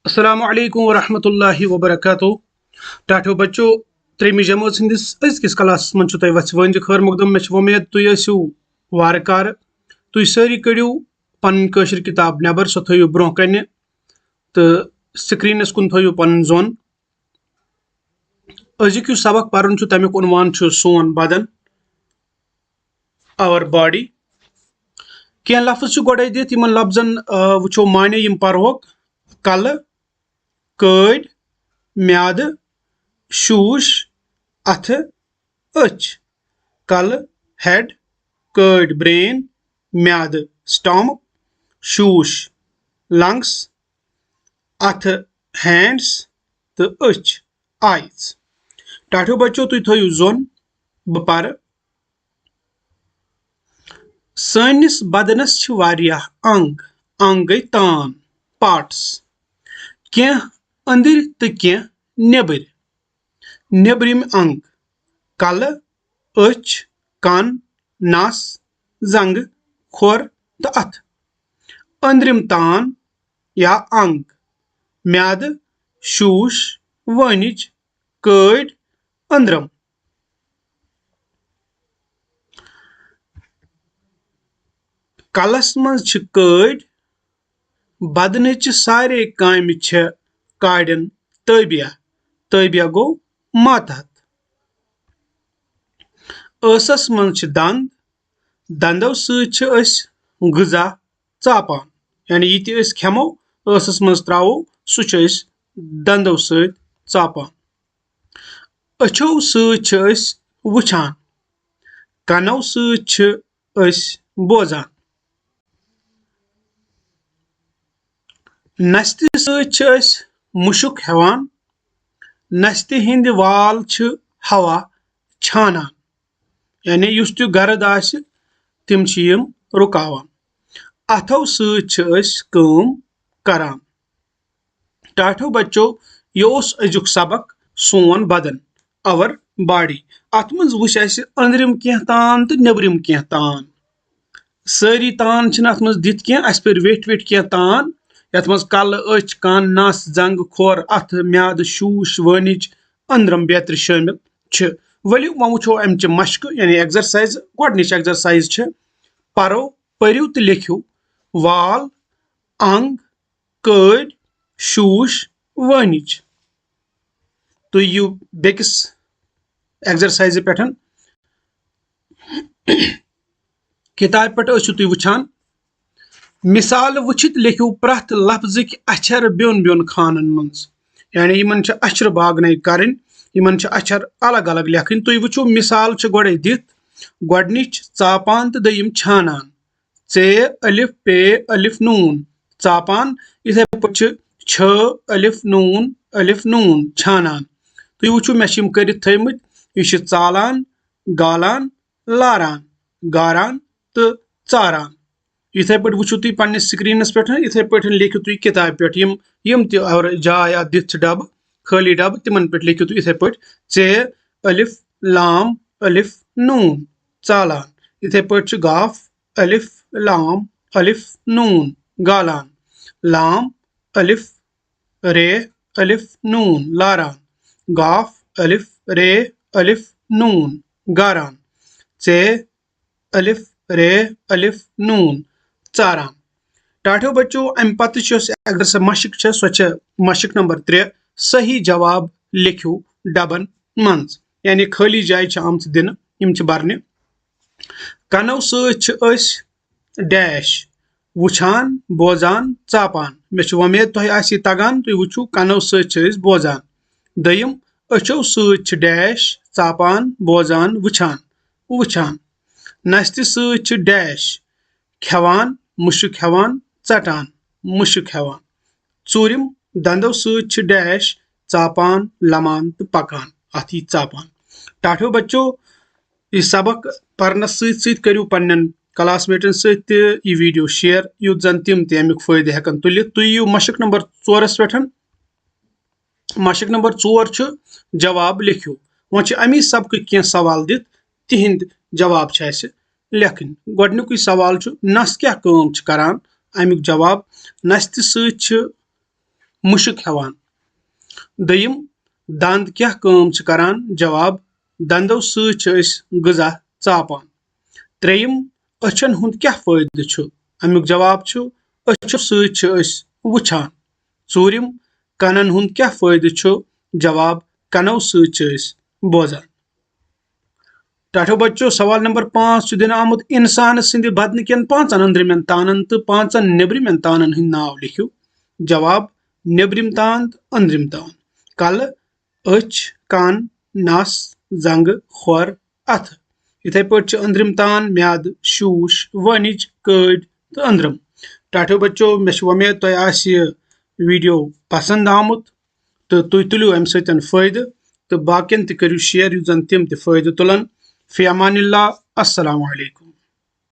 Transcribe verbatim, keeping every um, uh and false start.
السلام علیکم ورحمۃ اللہ وبرکاتہ۔ ٹاٹھیو بچو، ترٛیٚیمہِ جمٲژ ہٕنٛدِس أزکِس کلاسس منٛز چھُ تۄہہِ وژھِ وٲنٛجہِ خٲر مقدم۔ مےٚ چھِ وۄمید تُہۍ ٲسِو وارٕ کارٕ، تُہۍ سٲری کٔڑِو پنٕنۍ کٲشِر کِتاب نٮ۪بر، سۄ تھٲیِو برونٛہہ کنہِ تہٕ screenس کُن تھٲیِو پنُن ظۄن۔ أزیُک یُس سبق پرُن چھُ، تمیُک عنوان چھُ سون بدن، our body۔ کینٛہہ لفظ چھِ گۄڈے دِتھ، یِمن لفظن، آ، وٕچھو معنی، یِم پرہوکھ: کلہٕ، کٲڑۍ، میادٕ، شوٗش، اتھٕ، أچھ۔ کلہٕ، head، کٲڑۍ، brain، میادٕ، stomach، شوٗش، lungs، اتھٕ، hands، تہٕ أچھ، eyes۔ ٹاٹھیو بچو، تُہۍ تھٲیِو ظۄن، بہٕ پرٕ۔ سٲنِس بدنس چھِ واریاہ انگ۔ انگ گٔے تان، parts۔ کینٛہہ أنٛدٕرۍ تہٕ کینٛہہ نیٚبٕرۍ۔ نیٚبرِم انگ: کلہٕ، أچھ، کن، نس، زنٛگہٕ، کھۄر تہٕ اتھٕ۔ أنٛدرِم تان یا انگ: میادٕ، شوٗش، وٲنِج، کٲڑۍ، أنٛدرم۔ کلس منٛز چھِ کٲڑۍ۔ بدنٕچہِ سارے کامہِ چھےٚ کاڑٮ۪ن تابع۔ تابع گوٚو ماتحت۔ ٲسس منٛز چھِ دند۔ دندو سۭتۍ چھِ أسۍ غذا ژاپان، یعنی یہِ تہِ أسۍ کھٮ۪مو، ٲسس منٛز تراوو، سُہ چھِ أسۍ دندو سۭتۍ ژاپان۔ أچھو سۭتۍ چھِ أسۍ وٕچھان، کنو سۭتۍ چھِ أسۍ بوزان، نستہِ سۭتۍ چھِ أسۍ مُشُک ہٮ۪وان، نستہِ ہٕنٛدِ وال چھِ ہوا چھانان، یعنی یُس تہِ گرد آسہِ، تِم چھِ یِم رُکاوان۔ اتھو سۭتۍ چھِ أسۍ کٲم کران۔ ٹاٹھیو بچو، یہِ اوس أزیُک سبق، سون بدن، our body۔ اتھ منٛز وٕچھ اسہِ أنٛدرِم کینٛہہ تان تہٕ نیٚبرِم کینٛہہ تان۔ سٲری تان چھِنہٕ اتھ منٛز دِتھ کینٛہہ، اسہِ پٔرۍ ویٹھۍ ویٹھۍ کینٛہہ تان، یتھ منٛز کلہٕ، أچھ، کن، نس، زنٛگہٕ، کھۄر، اتھٕ، میادٕ، شوٗش، وٲنِج، أنٛدرم بیترِ شٲمِل چھِ۔ ؤلِو وۄنۍ وٕچھو امچہِ مشقہٕ، یعنی exercise۔ گۄڈٕنِچ exercise چھِ: پرو، پٔرِو تہٕ لیکھِو وال، انگ، کٲڑۍ، شوٗش، وٲنِج۔ تُہۍ یِیِو بیٚکِس exercise پٮ۪ٹھ۔ کِتابہِ پٮ۪ٹھ ٲسِو تُہۍ وٕچھان۔ مثال وٕچھِتھ لیکھِو پرٛٮ۪تھ لفظٕکۍ اچھر بیوٚن بیوٚن خانن منٛز۔ یعنی یِمن چھِ اچھر باگنے کرٕنۍ، یِمن چھِ اچھر الگ الگ لیکھٕنۍ۔ تُہۍ وٕچھِو، مثال چھِ گۄڈے دِتھ، گۄڈٕنِچ ژاپان تہٕ دوٚیِم چھانان۔ ژے الف پے الف نون ژاپان، یِتھے پٲٹھۍ چھِ چھ الف نون الف نون چھانان۔ تُہۍ وٕچھِو، مےٚ چھِ یِم کٔرِتھ تھٲومٕتۍ۔ یہِ چھِ ژالان، گالان، لاران، گاران تہٕ ژاران۔ یِتھے پٲٹھۍ وٕچھِو تُہۍ پننِس screenس پٮ۪ٹھ، یِتھے پٲٹھۍ لیکھِو تُہۍ کِتابہِ پٮ۪ٹھ یِم، یِم تہِ اور جاے اتھ دِتھ چھِ ڈبہٕ، خٲلی ڈبہٕ، تِمن پٮ۪ٹھ لیکھِو تُہۍ یِتھے پٲٹھۍ: ژے الف لام الف نون ژالان۔ یِتھے پٲٹھۍ چھُ گاف الف لام الف نون گالان، لام الف رے الف نون لاران، گاف الف رے الف نون گاران، ژے الف رے الف نون ژاران۔ ٹاٹھیو بچو، امہِ پتہٕ چھِ یۄس exercise مشق چھےٚ، سۄ چھےٚ مشق نمبر ترٛےٚ۔ صحیح جواب لیکھِو ڈبن منٛز، یعنی خٲلی جایہِ چھِ آمژٕ دِنہٕ، یِم چھِ برنہِ۔ کنو سۭتۍ چھِ أسۍ dash وٕچھان، بوزان، ژاپان۔ مےٚ چھِ وۄمید تۄہہِ آسہِ یہِ تگان۔ تُہۍ وٕچھِو، کنو سۭتۍ چھِ أسۍ بوزان۔ دوٚیِم، أچھو سۭتۍ چھِ dash ژاپان، بوزان، وٕچھان، وٕچھان۔ نستہِ سۭتۍ چھِ dash کھٮ۪وان، مُشُک ہٮ۪وان، ژٹان، مُشُک ہٮ۪وان۔ ژوٗرِم، دندو سۭتۍ چھِ dash ژاپان، لمان تہٕ پکان۔ اتھ یی ژاپان۔ ٹاٹھیو بچو، یہِ سبق پرنس سۭتۍ سۭتۍ کٔرِو پننٮ۪ن classmateن سۭتۍ تہِ یہِ video share، یُتھ زن تِم تہِ امیُک فٲیدٕ ہٮ۪کن تُلِتھ۔ تُہۍ یِیِو مشق نمبر ژورس پٮ۪ٹھ۔ مشق نمبر ژور چھُ جواب لیکھِو۔ وۄنۍ چھِ امی سبقٕکۍ کینٛہہ سوال دِتھ، تِہنٛدۍ جواب چھِ اسہِ لیکھٕنۍ۔ گۄڈٕنیُکُے سوال چھُ، نس کیٛاہ کٲم چھِ کران؟ امیُک جواب، نستہِ سۭتۍ چھِ مُشُک ہٮ۪وان؟ دوٚیِم، دَنٛد کیٛاہ کٲم چھِ کران؟ جواب، دَنٛدو سۭتۍ چھِ أسۍ غذا ژاپان۔ ترٛیٚیِم، أچھن ہُنٛد کیٛاہ فٲیدٕ چھُ؟ اَمیُک جواب چھُ، أچھو سۭتۍ چھِ أسۍ وٕچھان۔ ژوٗرِم، کَنن ہُنٛد کیٛاہ فٲیدٕ چھُ؟ جواب، کَنو سۭتۍ چھِ أسۍ بوزان۔ ٹاٹھیو بچو، سوال نمبر پانٛژھ چھُ دِنہٕ آمُت، اِنسانَس سٕنٛدِ بدنہٕ کٮ۪ن پانٛژن أنٛدرِمٮ۪ن تانن تہٕ پانٛژن نیٚبرِمٮ۪ن تانن ہٕنٛدۍ ناو لیکھِو۔ جواب، نیٚبرِم تان تہٕ أنٛدرِم تان۔ کلہٕ، أچھ، کن، نس، زنٛگہٕ، کھۄر، اَتھٕ۔ یِتھے پٲٹھۍ چھِ أنٛدرِم تان، میادٕ، شوٗش، وٲنِج، کٔڑۍ تہٕ أنٛدرِم۔ ٹاٹھیو بچو، مےٚ چھِ وۄمید تۄہہِ آسہِ یہِ video پسنٛد آمُت تہٕ تُہۍ تُلِو اَمہِ سۭتۍ فٲیدٕ تہٕ باقین تہِ کٔرِو share، یُتھ زن تِم تہِ فٲیدٕ تُلن۔ فی امان اللہ، السلام علیکم۔